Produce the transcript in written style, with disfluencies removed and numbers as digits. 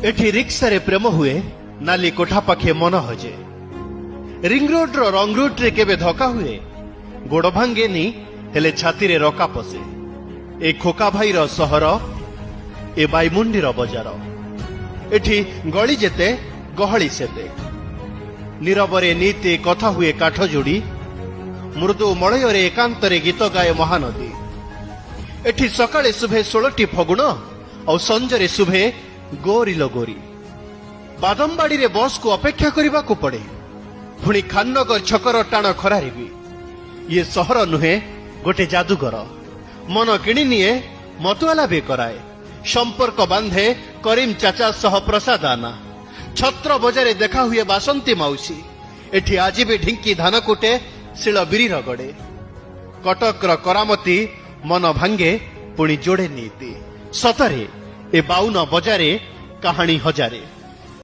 ଏଠି ରିକ୍ସାରେ ପ୍ରେମ ହୁଏ, ନାଲି କୋଠା ପାଖେ ମନ ହଜେ। ରିଙ୍ଗ ରୋଡର ରଙ୍ଗ ରୁଟ୍ରେ କେବେ ଧକ୍କା ହୁଏ, ଗୋଡ ଭାଙ୍ଗେନି, ହେଲେ ଛାତିରେ ରକା ପଶେ। ଏ ଖୋକା ଭାଇର ସହର, ଏ ବାଇମୁଣ୍ଡିର ବଜାର। ଏଠି ଗଳି ଯେତେ, ଗହଳି ସେତେ। ନୀରବରେ ନିତି କଥା ହୁଏ କାଠ ଯୋଡ଼ି। ମୃଦୁ ମଳୟରେ ଏକାନ୍ତରେ ଗୀତ ଗାଏ ମହାନଦୀ। ଏଠି ସକାଳେ ଶୁଭେ 16ଟି ଫଗୁଣ, ଆଉ ସଞ୍ଜରେ ଶୁଭେ ଗୋରିଲ ଗୋରି। ବାଦମବାଡ଼ିରେ ବସ୍କୁ ଅପେକ୍ଷା କରିବାକୁ ପଡେ, ପୁଣି ଖାନନଗର ଛକର ଟାଣ ଖରାରେ ବି। ଇଏ ସହର ନୁହେଁ, ଗୋଟେ ଯାଦୁଗର। ମନ କିଣି ନିଏ, ମତୁଆଲା ବି କରାଏ। ସମ୍ପର୍କ ବାନ୍ଧେ କରିମ ଚାଚା ସହ ପ୍ରସାଦ ଆନା। ଛତ୍ର ବଜାରେ ଦେଖା ହୁଏ ବାସନ୍ତୀ ମାଉସୀ। ଏଠି ଆଜି ବି ଢିଙ୍କି ଧାନ କୁଟେ, ଶିଳ ବିରି ରଗଡେ। କଟକର କରାମତି ମନ ଭାଙ୍ଗେ, ପୁଣି ଯୋଡ଼େ ନୀତି। ସତରେ ଏ 52 ବଜାରେ କାହାଣୀ ହଜାରେ।